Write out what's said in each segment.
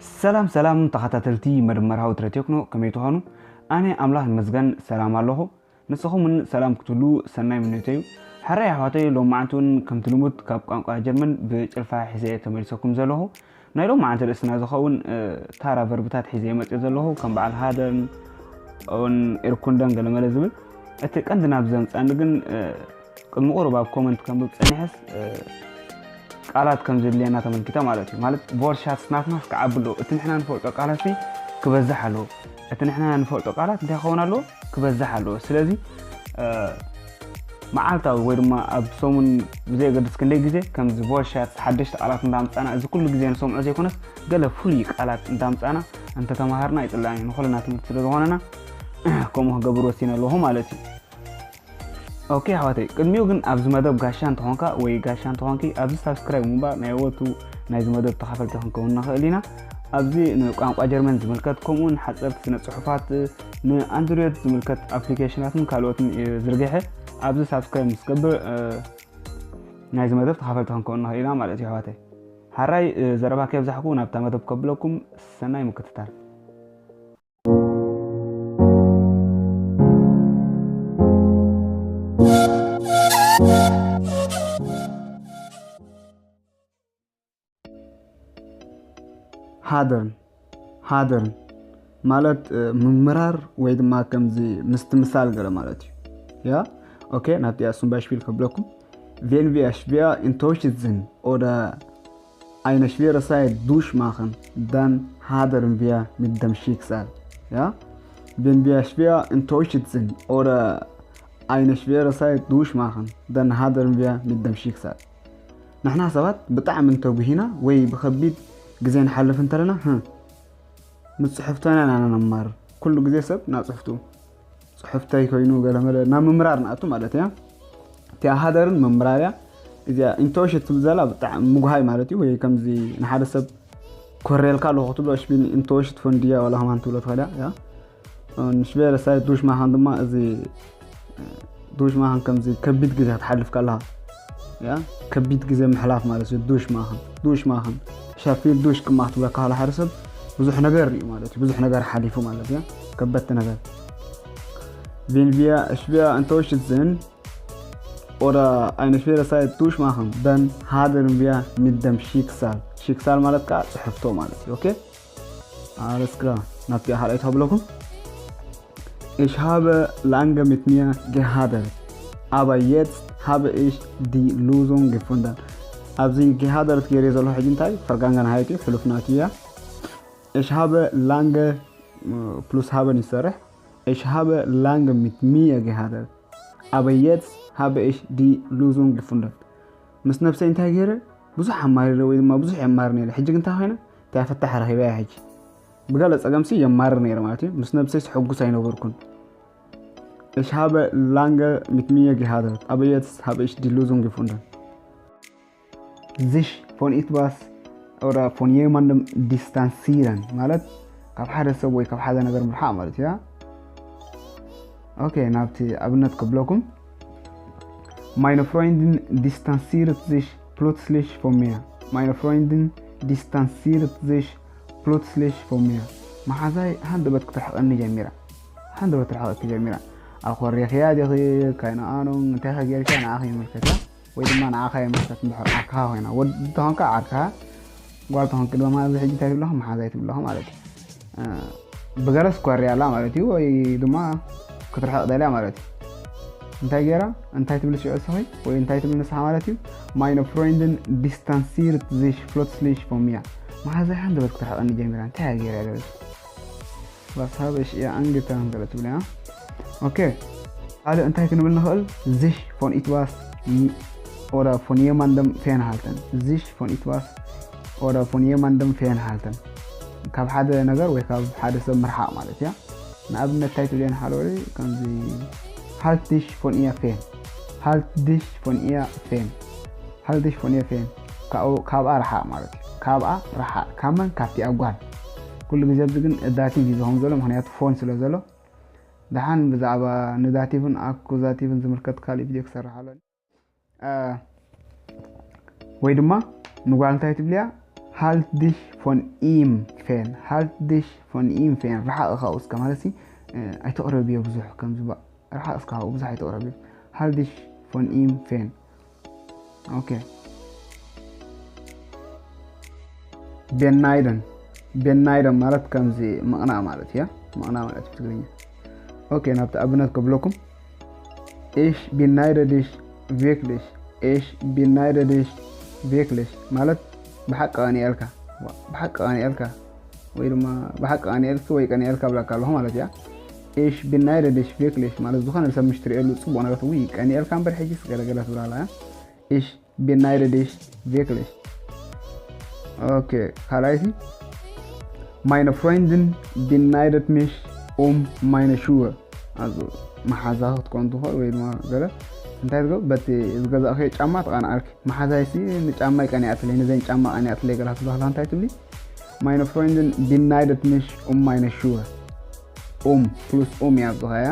ሰላም ሰላም ተኸታተልቲ መደመር ሃውትረ ቴክኖ፣ ከመይ ትኾኑ? ኣነ ኣምላኽ ይመስገን ሰላም ኣለኹ። ንስኹም እውን ሰላም ክትብሉ ሰናይ ምንዮተይ እዩ። ሕራይ ኣሕዋተይ፣ ሎማዓንቲ እውን ከምቲ ልሙድ ካብ ቋንቋ ጀርመን ብጭልፋ ሒዘ እየ ተመሊሰኩም ዘለኹ። ናይ ሎማዓንቲ ርእስና ዝኸውን ታራ ቨርብታት ሒዘ እየ መፅእ ዘለኹ፣ ከም በዓል ሃደርን እውን ኤርኩንደን ገለመለ ዝብል። እቲ ቀንዲ ናብ ዘምፃኒ ግን ቅድሚ ቁሩብ ኣብ ኮመንት ከንብብ ፀኒሐስ ቃላት ከም ዘድልየና ተመልኪተ ማለት እዩ። ማለት ቮርሻትስ ናትናስ ክዓቢ ኣለዎ። እቲ ንሕና ንፈልጦ ቃላት ክበዝሕ ኣለዎ። እቲ ንሕና ንፈልጦ ቃላት እንታይ ክኸውን ኣለዎ? ክበዝሕ ኣለዎ። ስለዚ መዓልታዊ ወይ ድማ ኣብ ሰሙን ብዘየገድስ ክንደይ ግዜ ከምዚ ቮርሻትስ ሓደሽቲ ቃላት እንዳምፃና፣ እዚ ኩሉ ግዜ ንሰምዖ ዘይኮነስ ገለ ፍሉይ ቃላት እንዳምፃና እንተተማሃርና ይፅላእን እዩ። ንኩልና ትምህርቲ ስለ ዝኾነና ከምኡ ክገብር ወሲነ ኣለኹ ማለት እዩ። ኦኬ ኣሕዋተይ፣ ቅድሚኡ ግን ኣብዚ መደብ ጋሻ እንተኾንካ ወይ ጋሻ እንተኾንኪ ኣብዚ ሳብስክራይብ ምንባር ናይ ወቱ ናይዚ መደብ ተኻፈልቲ ክንከውን ንኽእል ኢና። ኣብዚ ንቋንቋ ጀርመን ዝምልከት ከምኡውን ሓፀርቲ ስነ ፅሑፋት፣ ንኣንድሮይድ ዝምልከት ኣፕሊኬሽናትን ካልኦትን ዝርግሐ ኣብዚ ሳብስክራይብ ምስ ገብር ናይዚ መደብ ተኻፈልቲ ክንከውን ንኽእል ኢና ማለት እዩ ኣሕዋተይ። ሓራይ ዘረባ ከየብዛሕኩ ናብታ መደብ ከብለኩም፣ ሰናይ ምክትታል። ሃደርን ሃደርን ማለት ምምራር ወይ ድማ ከምዚ ምስትምሳል ገለ ማለት እዩ። ያ ኦኬ፣ ናብቲ እያ ሱምባሽፒል ከብለኩም። Wenn wir schwer enttäuscht sind oder eine schwere Zeit durchmachen, dann hadern wir mit dem Schicksal. Ja? Wenn wir schwer enttäuscht sind oder eine schwere Zeit durchmachen, dann hadern wir mit dem Schicksal. ንሕና ሰባት ብጣዕሚ እንተጉሂና ወይ ብኸቢድ ግዜ ንሓልፍ እንተለና፣ ምስ ጽሕፍቶና ኢና ነማርር። ኩሉ ግዜ ሰብ ናብ ጽሕፍቱ፣ ጽሕፍተይ ኮይኑ ገለመለ ናብ ምምራር ንኣቱ ማለት እያ። እቲኣ ሃደርን ምምራር እያ። እዚኣ ኢንቶሽት ትብል ዘላ ብጣዕሚ ምጉሃይ ማለት እዩ። ወይ ከምዚ ንሓደ ሰብ ኮሬልካ ኣለኹ ክትብሎ ሽቢን ኢንቶሽት ፈንድያ ዋላ ከማን ትብሎ ትኽእል እያ። ንሽቤረ ሳይ ዱሽ ማኻን ድማ እዚ ዱሽ ማኻን ከምዚ ከቢድ ግዜ ክትሓልፍ ከለኻ፣ ያ ከቢድ ግዜ ምሕላፍ ማለት እዩ። ዱሽ ማኻን ዱሽ ማኻን ሻፊል ዱሽ ክማ ክትብለካ ከሎ ሓደ ሰብ ብዙሕ ነገር እዩ ማለት እዩ። ብዙሕ ነገር ሓሊፉ ማለት እዩ። ከበድቲ ነገር። Wenn wir schwer enttäuscht sind oder eine schwere Zeit durchmachen, dann hadern wir mit dem Schicksal. ሽክሳል ማለት ከዓ ፅሕፍቶ ማለት እዩ። ኦኬ፣ ኣለስ ክላ ናብቲ ካልኣይ ተብለኩም። Ich habe lange mit mir gehadert, aber jetzt habe ich die Lösung gefunden. ኣብዚ ጌሃደርት ገይረ ዘሎ ሕጂ እንታይ ፈርጋንጋን ሃይቲ ሕሉፍ ናቱ እያ። Ich habe lange plus haben ይሰርሕ። Ich habe lange mit mir gehadert, aber jetzt habe ich die Lösung gefunden. ምስ ነብሰይ እንታይ ገይረ? ብዙሕ ኣማሪረ ወይ ድማ ብዙሕ የማር ነይረ። ሕጂ ግን እንታይ ኮይነ? እንታይ ፍታሕ ረኺበ እያ ሕጂ። ብገለ ጸገምሲ የማርር ነይረ ማለት እዩ። ምስ ነብሰይ ሕጉስ ኣይነበርኩን። Ich habe lange mit mir gehadert, aber jetzt habe ich die Lösung gefunden. Sich von etwas oder von jemandem distanzieren ማለት ካብ ሓደ ሰብ ወይ ካብ ሓደ ነገር ምርሓቕ ማለት እዩ። ኦኬ፣ ናብቲ ኣብነት ክብለኩም። Meine Freundin distanziert sich plötzlich von mir. Meine Freundin distanziert sich plötzlich von mir. መሓዛይ ሃንደበት ክትርሕቐኒ ጀሚራ። ሃንደበት ክትርሕቐኪ ጀሚራ። ኣኾሪኽያ ዲኺ? ካይና ኣኖ እንታይ ከጌርካ ንዓኺ ይምልከታ ወይ ድማ ንዓኻ ይምልከት። እንድሕር ዓርክኻ ኮይና፣ ወዲ ተኾንካ ዓርክኻ፣ ጓል ተኾንኪ ድማ ኣብዚ ሕጂ እንታይ ትብለኹ? መሓዛይ ትብለኹ ማለት እዩ። ብገለስ ኮርያ ኣላ ማለት እዩ፣ ወይ ድማ ክትርሕቕ ደልያ ማለት እዩ። እንታይ ገይራ? እንታይ ትብል ሽዑ እስኺ? ወይ እንታይ ትብል ንስኻ ማለት እዩ? Meine Freundin distanziert sich plötzlich von mir. መሓዛይ ሃንደበት ክትርሕቐኒ ጀሚራ። እንታይ እያ ገይራ ደለች? Was habe ich ihr angetan? ገለ ትብል እያ። ኦኬ፣ ካልእ እንታይ ክንብል ንኽእል? Sich von etwas oder von jemandem fernhalten. Sich von etwas oder von jemandem fernhalten. ካብ ሓደ ነገር ወይ ካብ ሓደ ሰብ ምርሓቕ ማለት እያ። ንኣብነት እንታይ ትብል እያ ንሓደ ወረ ከምዚ፣ Halt dich von ihr fern. Halt dich von ihr fern. Halt dich von ihr fern. ካብኣ ርሓቕ ማለት እዩ። ካብኣ ርሓቕ። ካብ መን? ካብቲ ኣብ ጓል። ኩሉ ግዜ ኣብዚ ግን ዳቲቭ እዩ ዝኸውን ዘሎ፣ ምኽንያቱ ፎን ስለ ዘሎ። ደሓን ብዛዕባ ንዳቲቭን ኣኩዛቲቭን ዝምልከት ካልእ ቪድዮ ክሰርሕ ኣሎ። ወይ ድማ ንጓል እንታይ ትብልያ? Halt dich von ihm fern. Halt dich von ihm fern. ርሓቕ ካብኡ እስከ ማለት ሲ ኣይተቕረብዮ ብዙሕ ከምዚ ባ ርሓቕ እስከ ካብኡ ብዙሕ ኣይተቕረብዮ። Halt dich von ihm fern. Okay. Beneiden. Beneiden ማለት ከምዚ ምቕናእ ማለት እያ። ምቕናእ ማለት ብትግርኛ። Okay፣ ናብቲ ኣብነት ከብለኩም። Ich beneide dich wirklich. Ich beneide dich wirklich ማለት ብሓቂ ቀኒኤልካ። ብሓቂ ቀኒኤልካ ወይ ድማ ብሓቂ ቀኒኤልኪ ወይ ቀኒኤልካ ብለካ ኣለኹ ማለት እያ። Ich beneide dich wirklich ማለት ዝኾነ ሰብ ምሽ ትርእየሉ ጽቡቕ ነገር፣ ውይ ቀኒኤልካ እምበር ሕጂ ገለገለ ትብላ ኣላ እያ። Ich beneide dich wirklich። Okay፣ ካልኣይቲ። Meine Freundin beneidet mich um meine Schuhe. ኣዙ መሓዛ ክትኮን ትኽእል ወይ ድማ ገለ እንታይ ትገብር፣ በቲ ዝገዛእኽዮ ጫማ ትቐንኣልኪ። መሓዛይሲ ንጫማ ይቀኒኣትለይ፣ ነዘን ጫማ ቀኒኣትለይ ገላ ትብሃላ እንታይ ትብሊ? Meine Freundin beneidet mich um meine Schuhe። Um plus um እያ ኣብዝኸያ።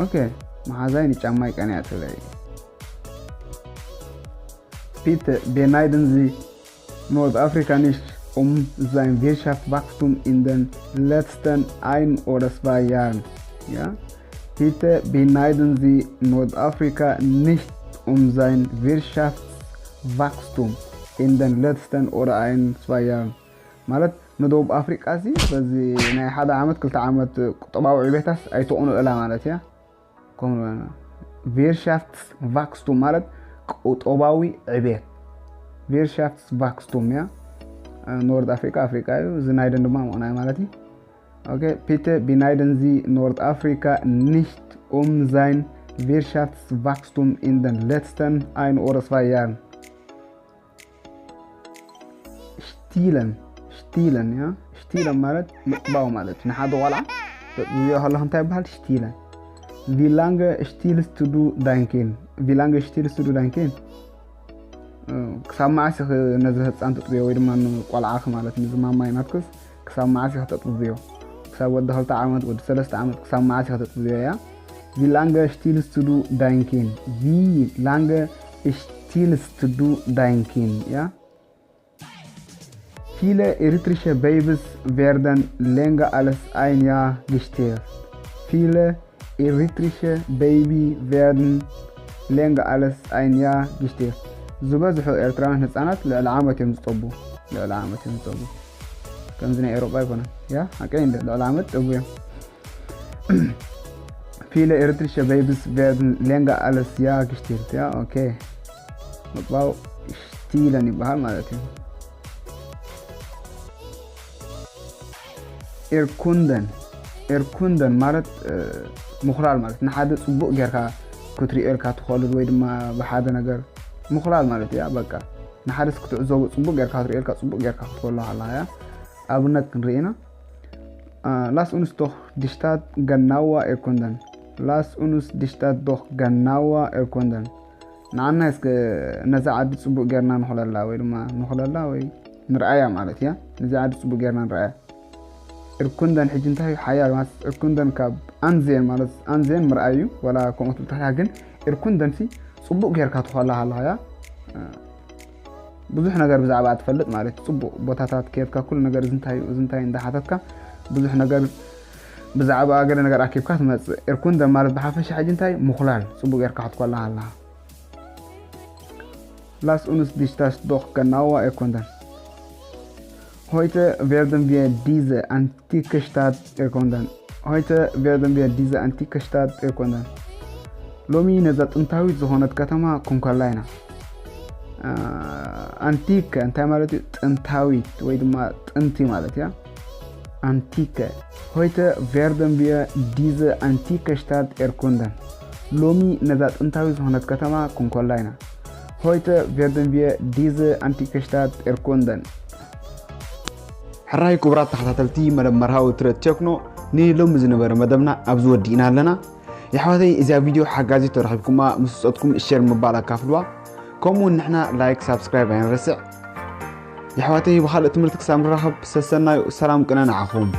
Okay፣ መሓዛይ ንጫማ ይቀኒኣትለይ። Bitte beneiden Sie Nordafrika nicht um sein Wirtschaftswachstum in den letzten ein oder zwei Jahren. Ja? Bitte beneiden Sie Nordafrika nicht um sein Wirtschaftswachstum in den letzten oder ein, zwei Jahren. ማለት ንደቡብ ኣፍሪቃ ሲ በዚ ናይ ሓደ ዓመት ክልተ ዓመት ቁጠባዊ ዕቤታስ ኣይትቕንኡላ ማለት እያ። ከምኡ Wirtschaftswachstum ማለት ቁጠባዊ ዕቤት። Wirtschaftswachstum እያ። ኖርድ ኣፍሪቃ ኣፍሪቃ እዩ። እዚ ናይ ደን ድማ ምቕናይ ማለት እዩ። Okay, bitte beneiden Sie Nordafrika nicht um sein Wirtschaftswachstum in den letzten ein oder zwei Jahren. Stillen. Stillen፣ ja? Stillen ማለት ምጥባው ማለት እዩ። ንሓደ ቆልዓ ተጥብዮ ከለኻ እንታይ ይበሃል? Stillen። Wie lange stillst du dein Kind? Wie lange stillst du dein Kind? ክሳብ መዓስ ኢኺ ነዚ ህፃን ተጥብዮ ወይ ድማ ንቆልዓኺ ማለት ንዚ ማማይ ናትክስ ክሳብ መዓስ ኢኺ ተጥብዮ? ክሳብ ወዲ ክልተ ዓመት፣ ወዲ ሰለስተ ዓመት ክሳብ መዓስ ኢኺ ተጥብዮ እያ? Wie lange stillst du dein Kind? Wie lange stillst du dein Kind? Ja? Viele eritrische Babys werden länger als ein Jahr gestillt. Viele eritrische Baby werden länger als ein Jahr gestillt. ዝበዝሑ ኤርትራውያን ህፃናት ልዕሊ ዓመት እዮም ዝጠቡ። ልዕሊ ዓመት እዮም ዝጠቡ። ከምዚ ናይ ኤውሮጳ ኣይኮነን። ያ ሓቀይ እንደ ልዕሊ ዓመት ጠቡ እዮም። Viele eritrische Babys werden länger als Jahr gestillt. Ja, okay. ምጥባው stillen ይበሃል ማለት እዩ። Erkunden። Erkunden ማለት ምኹላል ማለት ንሓደ ጽቡቕ ጌርካ ክትሪኤልካ ትኸልል ወይ ድማ ብሓደ ነገር ምኹላል ማለት እያ። በቃ ንሓደስ ክትዕዘቦ ጽቡቕ ጌርካ ክትሪኤልካ ጽቡቕ ጌርካ ክትከሎ ኣለኻ እያ። ኣብነት ክንርኢ ኢና። Lass uns doch die Stadt genauer erkunden. Lass uns die Stadt doch genauer erkunden. ንዓና እስከ ነዛ ዓዲ ጽቡቕ ጌርና ንኹለላ ወይ ድማ ንኹለላ ወይ ንርኣያ ማለት እያ። ነዛ ዓዲ ጽቡቕ ጌርና ንርኣያ። Erkunden ሕጂ እንታይ ሓያል ማለት erkunden ካብ ansehen ማለት ansehen ምርኣይ እዩ። ወላ ከምኡ ትብል ተኽእላ ግን erkunden ሲ ጽቡቕ ጌርካ ትኾላ ኣለኻ እያ። ብዙሕ ነገር ብዛዕባ ትፈልጥ ማለት እዩ። ጽቡቕ ቦታታት ከየድካ ኩሉ ነገር እዚ እንታይ እዩ፣ እዚ እንታይ እንዳሓተትካ ብዙሕ ነገር ብዛዕባ ገለ ነገር ኣኪብካ ትመጽእ። Erkunden ማለት ብሓፈሻ ሕጂ እንታይ ምኹላል ጽቡቕ ጌርካ ክትኮላ ኣለኻ። Lass uns die Stadt doch genauer erkunden. Heute werden wir diese antike Stadt erkunden. Heute werden wir diese antike Stadt erkunden. ሎሚ ነዛ ጥንታዊት ዝኾነት ከተማ ክንኮላ ኢና። ኣንቲከ እንታይ ማለት እዩ? ጥንታዊት ወይ ድማ ጥንቲ ማለት እያ። Antike. Heute werden wir diese antike Stadt erkunden. ሎሚ ነዛ ጥንታዊ ዝኾነት ከተማ ክንኮላ ኢና። Heute werden wir diese antike Stadt erkunden. ሕራይ ክቡራት ተኸታተልቲ መደብ መርሃዊ ትረት ቴክኖ፣ ንሎሚ ዝነበረ መደብና ኣብዚ ወዲእና ኣለና። የሕዋተይ እዚኣ ቪድዮ ሓጋዚት ተረኺብኩማ ምስ ውፀትኩም ሸር ምባል ኣካፍልዋ። ከምኡ እውን ንሕና ላይክ ሳብስክራይብ ኣይንረስዕ። የሕዋተይ ብኻልእ ትምህርቲ ክሳብ ንራኸብ ሰሰናዩ ሰላም ቅነ ንዓኹም።